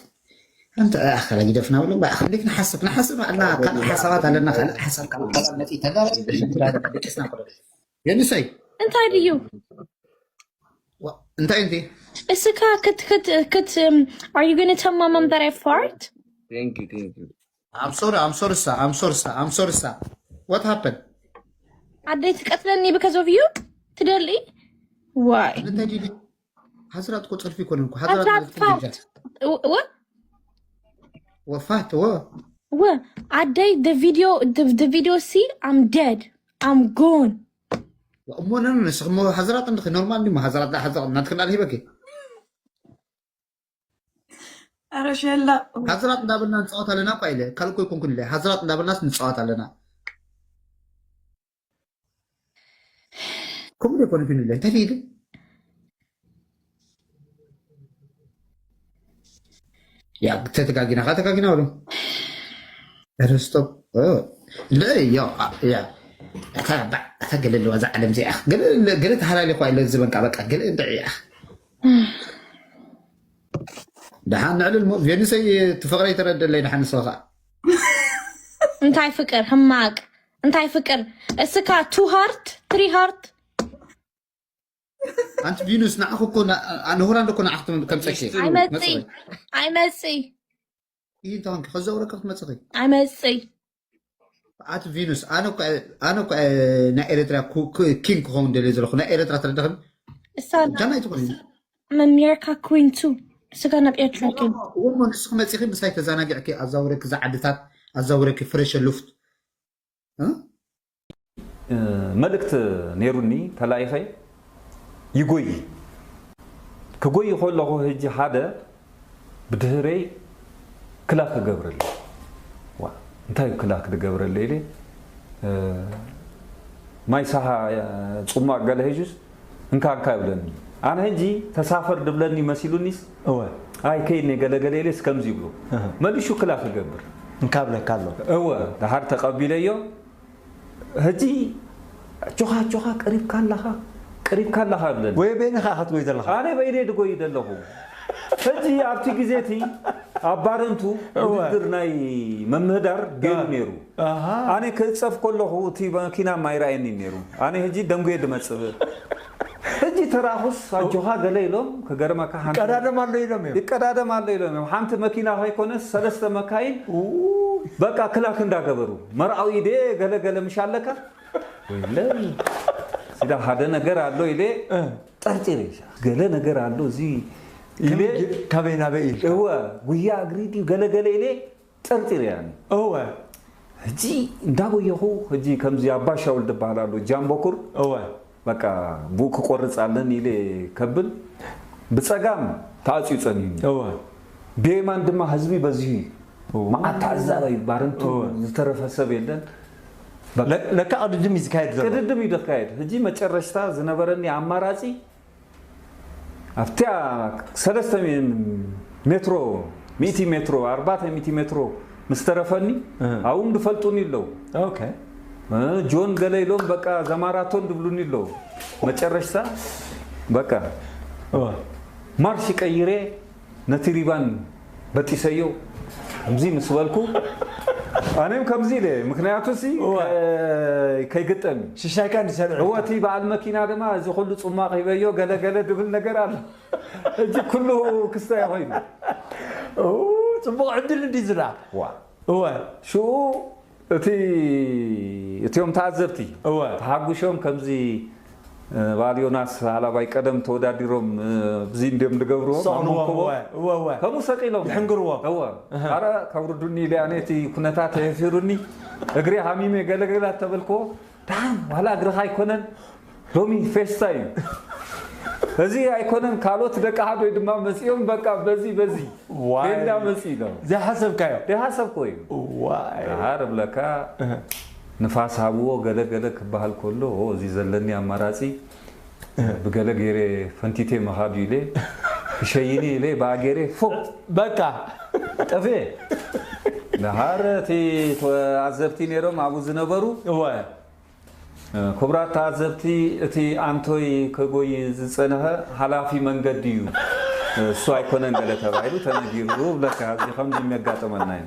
አንተ አኸላ ግደፍና ብሎ ባዕ ክንዲክ ንሓስብ ንሓስብ ኣልና ካልእ ሓሳባት ኣለና ካልእ ሓሳብ ካልእ መጽኢ ተጋራ ደቂስና የንሰይ እንታይ ድዩ እንታይ እንቲ እስካ ክት ክት ክት um, are you gonna tell my mom that I fart? Thank you, thank you. I'm sorry, I'm sorry, sir. I'm sorry, sir. I'm sorry, sir. What happened? ኣደይ ትቀትለኒ because of you ትደሊ ዋይ እንታይ ዲዲ? ሓዝራጥ እኮ ጸርፊ ይኮነን እኮ ሓዝራጥ ኣስራት ማለት እኮ ፋት ወ ወፋት ወ ወ ኣደይ the video the, the video see I'm dead I'm gone እሞ ነን ንስኽ እሞ ሓዝራጥ እንድኺ ኖርማል እንዲሞ ሓዝራጥ ዳ ሓዝራጥ እናትክና ልሂበኪ ኧረ ሸላ ሓዝራጥ እንዳበልና ንጻወት ኣለና እኳ ኢለ ካልእ እኮ ይኮንኩን ኢለ ሓዝራጥ እንዳበልናስ ንጻወት ኣለና ከምኡ ዘይኮነ ግን ኢለ እንታይ ኢለ ያ ተተጋጊና ካ ተጋጊና ወሉ ርስቶ እታ ገለ ኣለዋ እዛ ዓለም እዚኣ ገለ ተሃላሊ ኳ ኢለ ዝበንቃ በቃ ገለ እንድዒ እያ ደሓን ንዕልል ሞ ቬኑሰይ ትፍቕረይ ተረደለይ ደሓን ንስኻ እንታይ ፍቅር ሕማቅ እንታይ ፍቅር እስካ two heart three heart ኣንቲ ቪኑስ ንዓኹ እኮ ንሁራ እንደ እኮ ንዓኹ ከም ጸኪ ኣይመጽይ ኣይመጽይ ይንታንኪ ከዛ ወረቀ ክትመጽኺ ኣይመጽይ ኣቲ ቪኑስ ኣነ እኮ ኣነ እኮ ናይ ኤርትራ ኪንግ ክኸውን ደልየ ዘለኹ ናይ ኤርትራ ተረዳኽን እሳና ጃናይ ትኾኒ መሜርካ queen two ስጋ ናብ ኤርትራ ኪን እሞ ንስኺ መጺኺ ምሳይ ተዘናጊዕኪ ኣዛውረኪ እዛ ዓድታት ኣዛውረኪ ፍሬሽ ሉፍት መልእክት ነይሩኒ ተላኢኸ ይጎይ ክጎይ ከለኹ ህጂ ሓደ ብድህረይ ክላክ ክገብረለይ ዋ እንታይ እዩ ክላክ ክገብረለይ ኢለ ማይ ሳሃ ፅሟቅ ገለ ህጁስ እንካ እንካ ይብለኒ ኣነ ህጂ ተሳፈር ድብለኒ መሲሉኒስ እወ ኣይ ከይድኒ ገለገለ ኢለስ ከምዚ ይብሎ እህ። መሊሹ ክላክ ክገብር እንካ ብለካ ኣሎ እወ ድሓር ተቐቢለዮ ህጂ ኣጆኻ ኣጆኻ ቀሪብካ ኣለኻ ቀሪብካ ኣለኻ ብለኒ ወይ በይንኻ ክትጎይ ዘለኻ ኣነ በይነይ ድጎይ ደለኹ ህጂ ኣብቲ ግዜ እቲ ኣብ ባረንቱ እወ። ውድድር ናይ መምህዳር ገይሩ ነይሩ ኣሃ ኣነ ክእፀፍ ከለኹ እቲ መኪና ማይረኣየኒ ነይሩ ኣነ ህጂ ደንጉየ ድመፅእ ህጂ ተራኹስ ኣጆኻ ገለ ኢሎም ክገርመካ ሓንቲ ቀዳደም ኣሎ ኢሎም እዮም ይቀዳደም ኣሎ ኢሎም እዮም ሓንቲ መኪና ከይኮነስ ሰለስተ መካይን በቃ ክላክ እንዳገበሩ መርዓዊ ኢደ ገለገለ ምሽ ኣለካ ወይለይ ሲዳ ሓደ ነገር ኣሎ ኢለ ጠርጢረ ገለ ነገር ኣሎ እዚ ኢለ ካበይ ናበይ ኢል እወ ጉያ እግሪ ድዩ ገለገለ ኢለ ጠርጢረ ያኒ እወ ሕጂ እንዳጎየኹ ሕጂ ከምዚ ኣባሻውል ዝበሃል ኣሎ ጃምቦኩር እወ በቃ ብኡ ክቆርፅ ኣለኒ ኢለ ከብል ብፀጋም ተኣፅዩ ፀኒኒ እወ ብየማን ድማ ህዝቢ በዚሁ እዩ መዓት ተዓዛባይ ባረንቱ ዝተረፈ ሰብ የለን ለካ ቅድድም እዩ ዝካየድ ዘሎ ቅድድም እዩ ዝካየድ ሕጂ መጨረሽታ ዝነበረኒ ኣማራፂ ኣብቲያ ሰለስተ ሜትሮ ሚእቲ ሜትሮ ኣርባዕተ ሚእቲ ሜትሮ ምስ ተረፈኒ ኣብኡም ዝፈልጡኒ ኣለዉ ኦኬ ጆን ገለ ኢሎም በቃ ዘማራቶን ድብሉኒ ኣለዉ መጨረሽታ በቃ እወ ማርሽ ቀይረ ነቲ ሪባን በጢሰዮ ከምዚ ምስ በልኩ ኣነም ከምዚ ኢለ ምክንያቱ ሲ እወ። ከይግጠም እዩ ሽሻይካ እንዲሰርዕ እወ እቲ በዓል መኪና ድማ እዚ ኩሉ ፅሟቕ ሂበዮ ገለገለ ድብል ነገር ኣሎ እዚ ኩሉ ክስታይ ኮይኑ ጽቡቕ ዕድል እንዲ ዝራ ዋ እወ ሽኡ እቲ እቲኦም ተዓዘብቲ እወ ተሓጉሾም ከምዚ ባል ዮናስ ሃላባይ ቀደም ተወዳዲሮም እዚ እንዲዮም ዝገብርዎ ሰቕልዎም እወ እወ እወ ከምኡ ሰቂሎም ይሕንግርዎም። እወ ኣረ ከውርዱኒ ኢለ ኣነ እቲ ኩነታት የፊሩኒ እግሪ ሃሚመ ገለገላ ተበልክዎ ደሓን ዋላ እግርኻ ኣይኮነን ሎሚ ፌስታ እዩ እዚ ኣይኮነን ካልኦት ደቂ ሓዶይ ድማ መፂኦም በቃ በዚ በዚ ዋይ። ቤንዳ መፂ ኢሎም ዘይሓሰብካዮ ደሃሰብኮ እዩ ዋይ ደሃር እብለካ ንፋስ ሃብዎ ገለገለ ክበሃል ከሎ ኦ፣ እዚ ዘለኒ ኣማራፂ ብገለ ገይረ ፈንቲቴ መኻዱ ኢለ ክሸይኒ ኢለ ብኣ ገይረ ፎቅ በቃ ጠፍኤ ደሃር እቲ ተኣዘብቲ ነይሮም ኣብኡ ዝነበሩ እወ ክቡራት ተኣዘብቲ እቲ ኣንቶይ ከጎይ ዝፀንሐ ሓላፊ መንገዲ እዩ እሱ ኣይኮነን ገለ ተባሂሉ ተነጊሩ ብለካ እዚ ከምዚ የሚያጋጥመና እዩ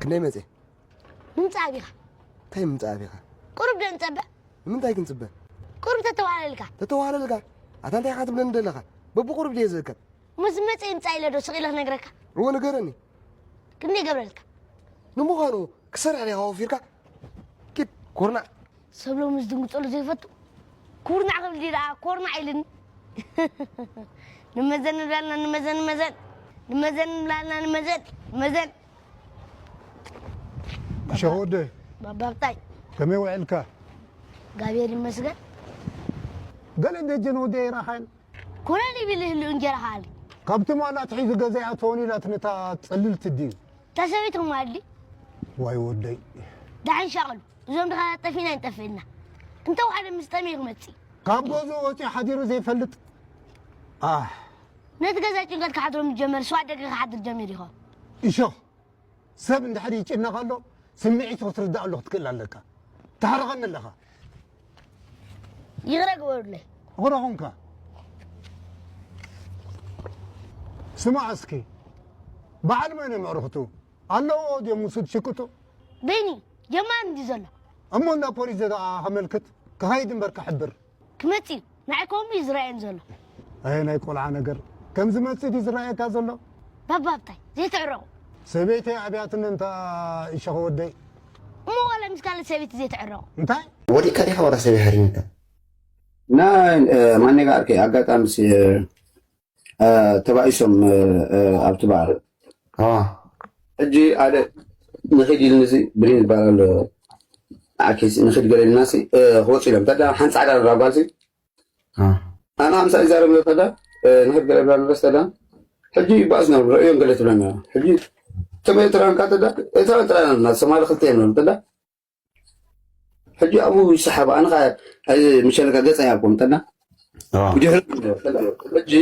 ክንደይ መፅእ ምምፃእ ኣቢኻ እንታይ ምምፃእ ኣቢኻ ቁሩብ ዶ ንፀበ ንምንታይ ክንፅበ ቁሩብ ተተዋለልካ ተተዋህለልካ ኣታ እንታይ ኢኻ ትብለኒ ዘለኻ በብቁሩብ ድየ ዝእከብ እሞ ዝመፀ ይምፃእ ኢለ ዶ ስቕ ኢለ ክነግረካ? እወ ንገረኒ። ክንደይ ይገብረልካ? ንምዃኑ ክሰርሕ ዲኻ ወፊርካ? ኪድ ኮርና። ሰብ ሎሚ ዝድንግፀሉ ዘይፈቱ ኩርናዕ ክብል ድዩ ደኣ ኮርናዕ ኢልኒ። ንመዘን ንብላልና ንመዘን ንመዘን ንመዘን ንብላልና ንመዘን ንመዘን። ሸወደ ባባብታይ ከመይ ውዕልካ? ጋብሔር ይመስገን። ገለ ደጀን ወደ ይራኻን ኮነ ይብል ይህሉ እንጀራ ሃሊ ካብቲ ማላ ትሒዙ ገዛ ኣትወኒ ኢላትነታ ጽልልቲ ድዩ? ተሰቢትኩም ኣሊ ዋይ ወደይ ዳሕን ሻቕሉ እዞም ድኻ ጠፊና ይንጠፍእና። እንተ ሓደ ምስ ጠመይ ክመጽእ ካብ ገዝኡ ወፂኡ ሓዲሩ ዘይፈልጥ ኣህ ነቲ ገዛ ጭንቀት ክሓድሮ ምስ ጀመር ስዋ ደገ ክሓድር ጀሚር ይኸውን። እሾ ሰብ እንድሕር ይጭነቕ ኣሎ ስምዒቱ ክትርዳእ ኣሎ ክትክእል ኣለካ። ተሕርቐኒ ኣለኻ። ይቕረ ግበሩለይ። ኣኽረኹምካ ስማዕ እስኪ በዓል መን እዮም ኣዕርኽቱ ኣለዎ ድዮም ምስ ሽቅጡ? በይኒ ጀማሪ እንዲ ዘሎ እሞ እንዳ ፖሊስ ዘተኣ ከመልክት ክኸይድ እምበር ክሕብር። ክመጽእ እዩ። ንዓይ ከምኡ እዩ ዝረኣየን ዘሎ። ኣየ ናይ ቆልዓ ነገር ከም ዝመጽእ ድዩ ዝረኣየካ ዘሎ? ባባብታይ ዘይትዕረቑ። ሰበይተይ ኣብያትኒ እንታ ይሸኸ ወደይ። እሞ ዋላ ምስ ካልእ ሰበይቲ ዘይትዕረቑ። እንታይ? ወዲእካ ዲኻ ወላ ሰብ ይሃሪምካ? እና ማኔ ጋር አጋጣሚ ተባኢሶም ኣብቲ በዓል ኣዋ ሕጂ ሓደ ንኺድ ኢልኒ ሲ ብሬን ዝበሃል ኣሎ ኣኬሲ ንኺድ ገለ ኢልና ሲ ክወፁ ኢሎም ተዳ ሓንቲ ፃዕዳ ንራ ጓል ሲ ኣዋ ኣና ምሳ ይዛረብ ተዳ ንኺድ ገለ ብላ ንረስ ተዳ ሕጂ ይባእስ ነው ረእዮም ገለ ትብለና ሕጂ ተመይ ትራንካ ተዳ ኤርትራ ጥራይ ኢና ሶማሊ ክልተ እዮም ተዳ ሕጂ ኣብኡ ይሰሓብ ኣነ ከዓ ምሸለካ ገፀ ያቆም ተዳ ኣዋ ብድሕሪ ሕጂ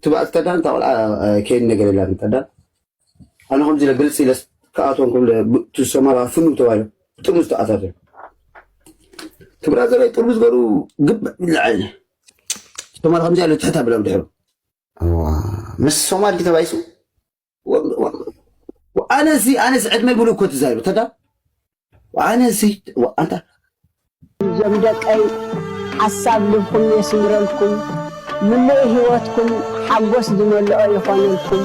ትባእቲ ተዳ እንታ ቆልዓ ከይድ ነገር የላን ተዳ ኣነ ከምዚ ኢለ ግልፂ ኢለ ክኣትዎም ክብለ ትሰማራ ፍኑ ተባሂሉ ጥርሙዝ ተኣታተ ትብራ ዘበይ ጥርሙዝ ገሩ ግብዕ ይለዓል ሰማራ ከምዚ ኢለ ትሕት ኣብላ ብድሕሩ ኣዋ ምስ ሶማል ድዩ ተባይሱ? ኣነሲ ኣነስ ዕድመይ ሙሉእ እኮ ትዛይሩ ተዳ ኣነሲ ኣንታ እዞም ደቀይ ሓሳብ ልብኩም የስምረልኩም፣ ምሉእ ህይወትኩም ሓጎስ ዝመልኦ ይኾነልኩም።